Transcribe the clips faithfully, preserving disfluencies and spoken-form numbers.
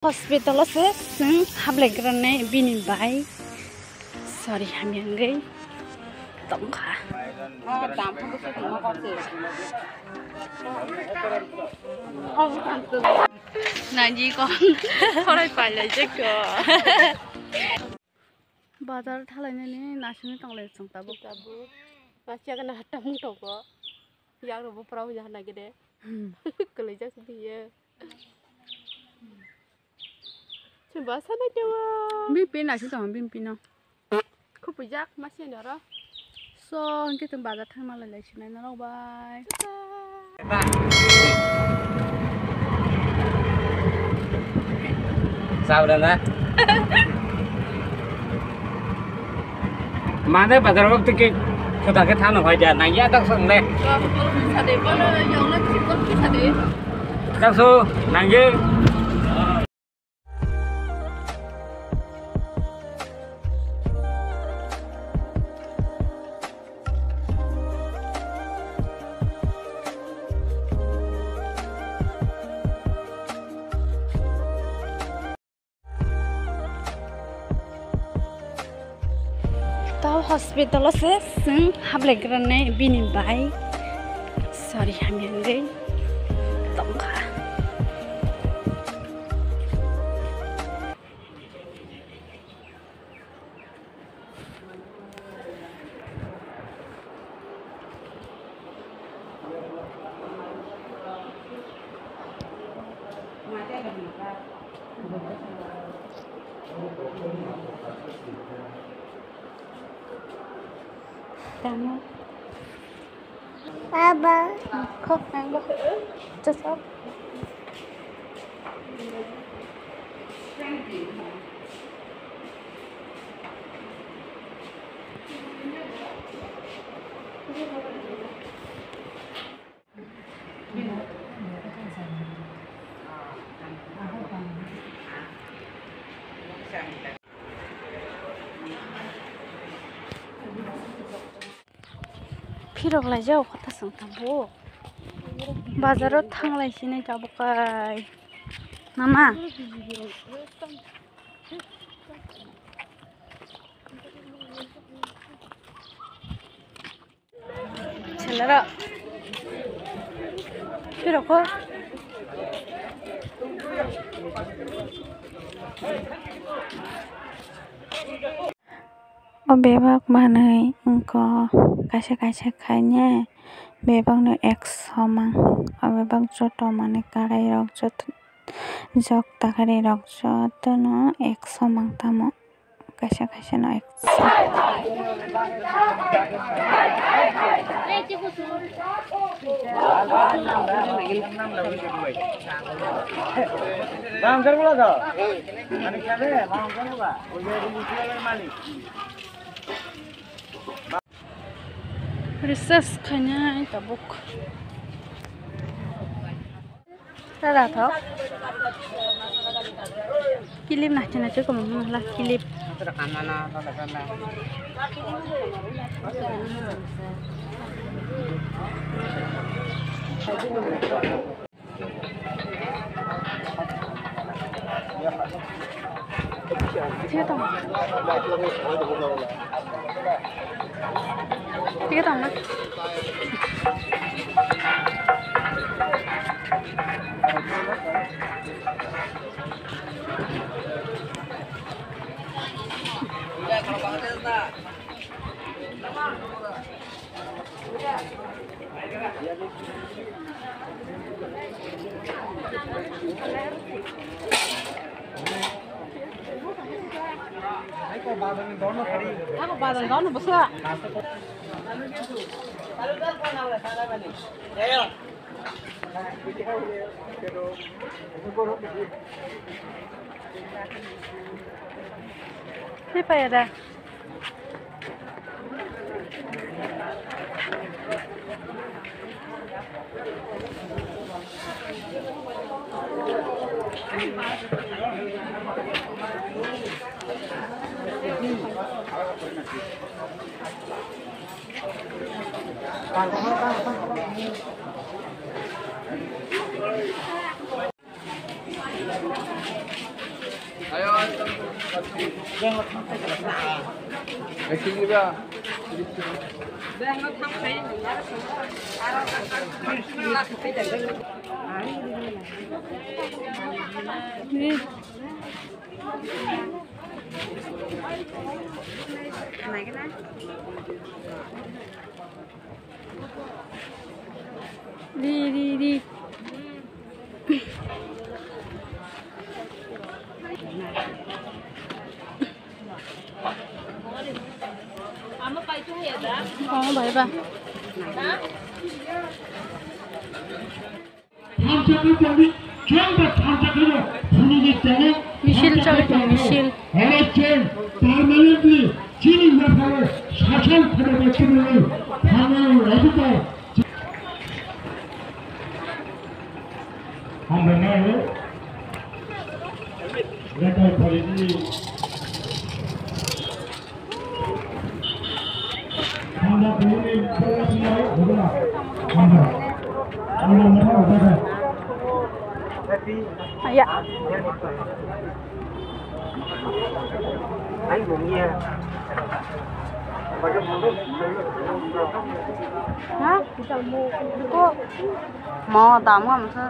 Hospital o se chwng hablaigrani bini bai. Sorry, hamya wngwi tongkha. Naji kon khorai pailai jekko. Bazar thalainani nasini tonglai chwng tabuk. Tabuk. Masiya gana hatta mung tongo. Yang robo pura huya hana gede. Hmm. Kwlaijak se biye. Chwng basa nai tewa. Bini pin naising tongo, bini pin no. Khupujak masiya ni oro. So, hwnkhe chwng bazar thangna lai lai sinai norok bai. Chao da na. Mane bazar wak tiki khuda khe thano hoi dia nang ya tak song le. Tak so nang ye. Tao hospital o se chwng hablaigrani bini bai. Sorry, hamya wngwi tongkha. Tamo. Baba. Kok nanggo. Cocok. Phirok laijao kota song tangbo. Bazaro thanglai sinai tabuk kai. Mama. Selara. Piroko. O bebak manwi wngkha kaisa kaisa khainai bebak no ekso mang. O bebak joto manwi kwrwi rok joto jok takhari rok joto no ekso mang tamo. Kaisa kaisa no ekso. Recess khainai tabuk. Tada thok. Kilip na china chiko mama la kilip. Thik tong. Thik tong na. Ni paya da. Di, di, di. Oh, bye bye. Misil choli tongo, misil. Oro chwng permanently chini yapharo sasal kheno bai chini thangwi rajita. Hambai nai. Lekai phalini. Ya. Ha? Mo dam ngam sa.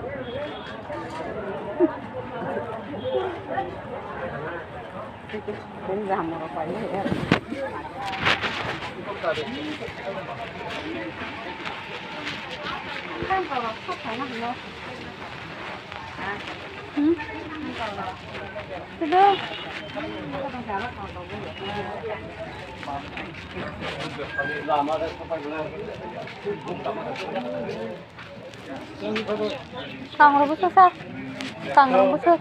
Hmm? Hello. Kangrok bwswk sa? Kangrok bwswk?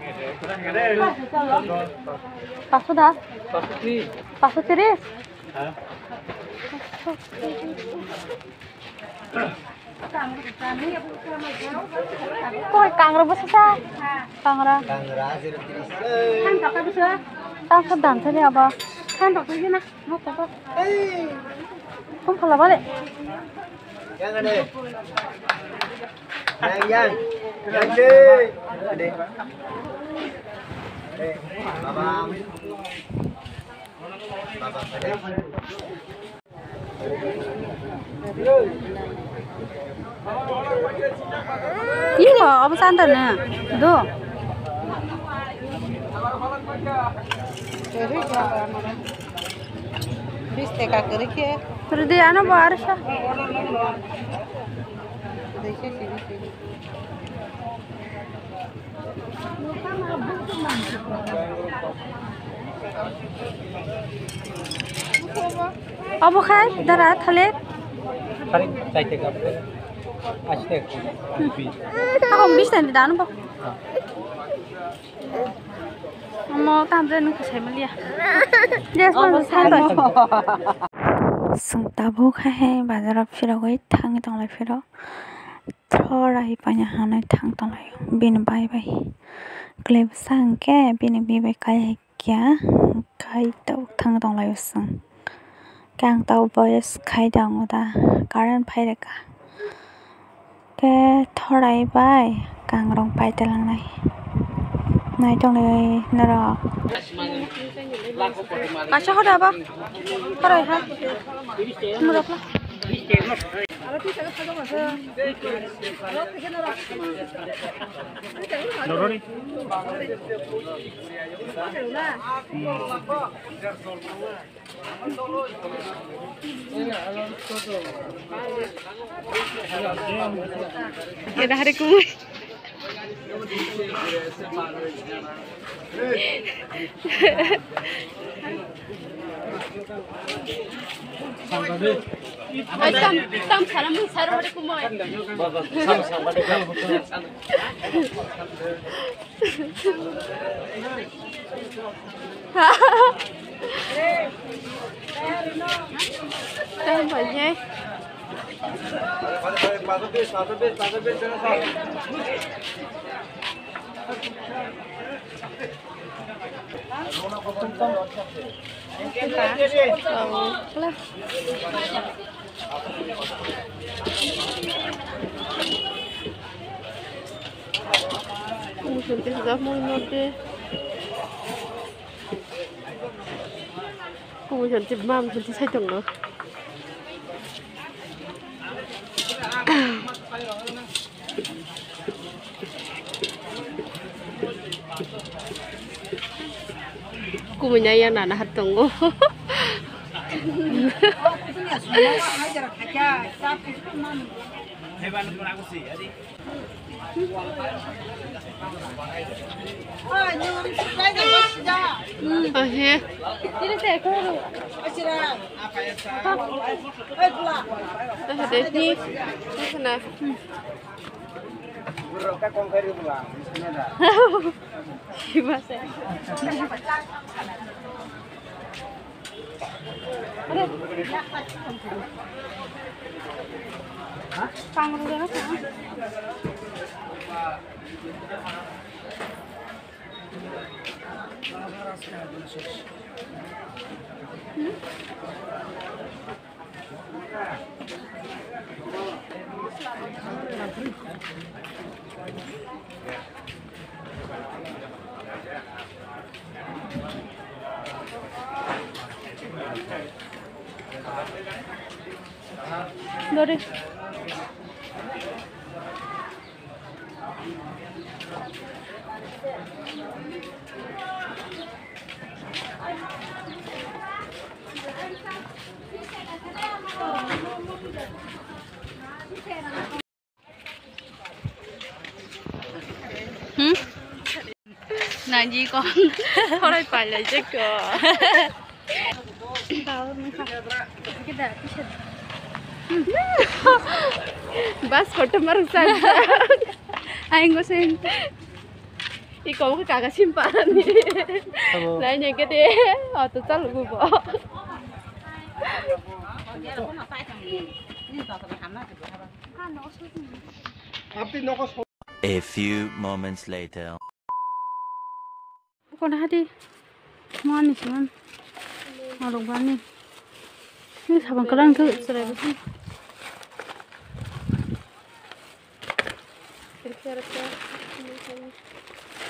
Paso da? Paso tris? Koi kangrok bwswk sa? Kangrok. Kangrok zero tris. Tang sa dan sa de abo. Tang sa de na. Kung phala bale. Yang ade. Yang, yang. Yang, deh. Ade. Eh, baba. Baba, ade. Iko, abo santa na. Do. Bis taka kwrwi khe. Rwdi ano bo arsa. Duiso sini sini. Obo khai dara thale. Thale chai taka. Ashi taka. Ako bis taka dan bo. Omo tamre nung khasai maliya. Yes, obo man sai. Chwng tabuk hai bazaro phirogwi thangwi tonglai phiro. Thora hai paina hanai thang tonglaio bini bai bai. Kwlai bwsa hwnkhe bini bai bai kai hai kya, kai tabuk thang tonglaio chwng. Khe ang tabuk voice khai da wngo da, current phai rwkha. Khe thorai bai kangrong pai talangnai. Nai tonglai norok. Kaisa hoda ba? Thorai ha. Norok la. Eda hari kumui. Tam, tam salam sar hari kumui. Tang bai ye. Musul ke sudah mau norde. Mui santi mam santi sai tongno. Kumui nai ya nana hat tongo. Ahe. Ahe de. Siba se. Dore. Hmm? Naji kon. Thorai palai je ko. Bas kotor maruk sa. Aing go sen. Iko ko kaga simpan. Hello. Nai ne ke de. Auto chal gu bo. A few moments later. Kono hadi. Mani siman. Maruk bani. Ni sabang kalang tu serai besi.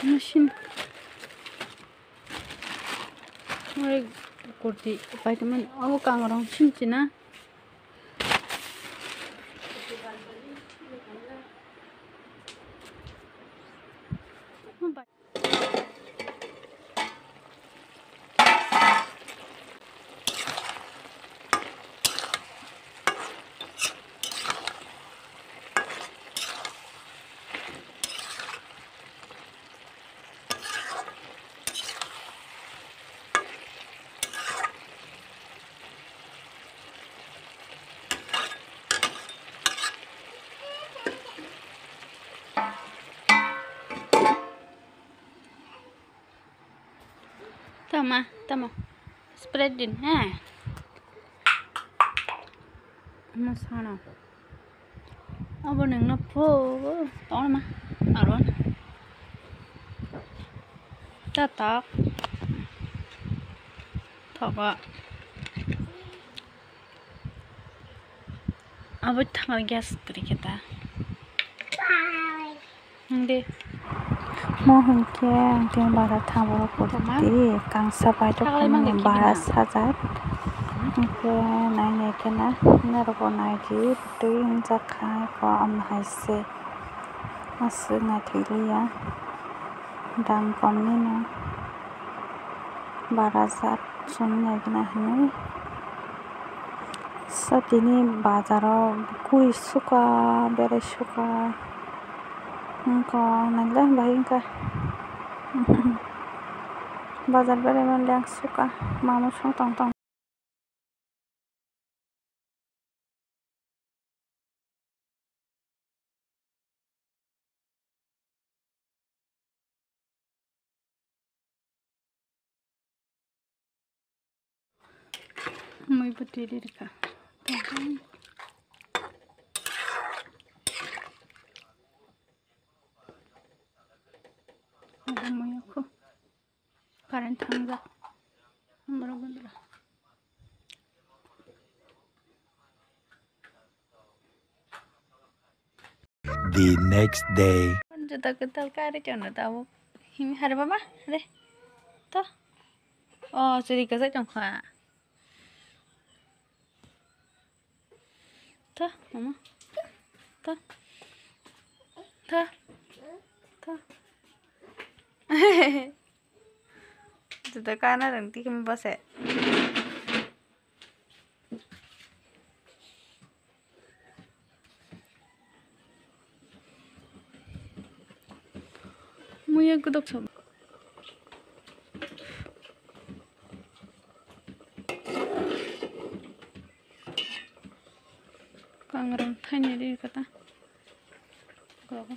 Machine. Mai kurti paitama abo kangrong sinchina. Tama, tama. Spread din, ha? Masana. Abo nengna pho tongma aron. Ta tak. Thogo. Abo thangwi gas kwrwi khe ta. Nang de. Mo hinkhe ang tini bazar thangbo kurti kangsa bai rok bara sajak. Hinkhe nai nai khe na norok bo nai di twi wngjak kha ko am hai se aswk nai thwi liya dam kom nini bara jak. Chwng naikhe hinwi sa tini bazaro bwkui suka berai suka wngkha naila bai wngkha bazar berai mani ang suka mama song tong tong. Mui bo twi ri rwkha. Abo mui o kho. Current thangjak. Amrok gundra. The next day. Juta kwtal kari chana tabuk. Him hare baba, hare. To. Oh, churi kwchai tongkha. Ta, mama. Ta. Ta. Ta. Juda kana rang tikim bose. Muya gudok sob. Kangrang thaini ri kata. Gogo.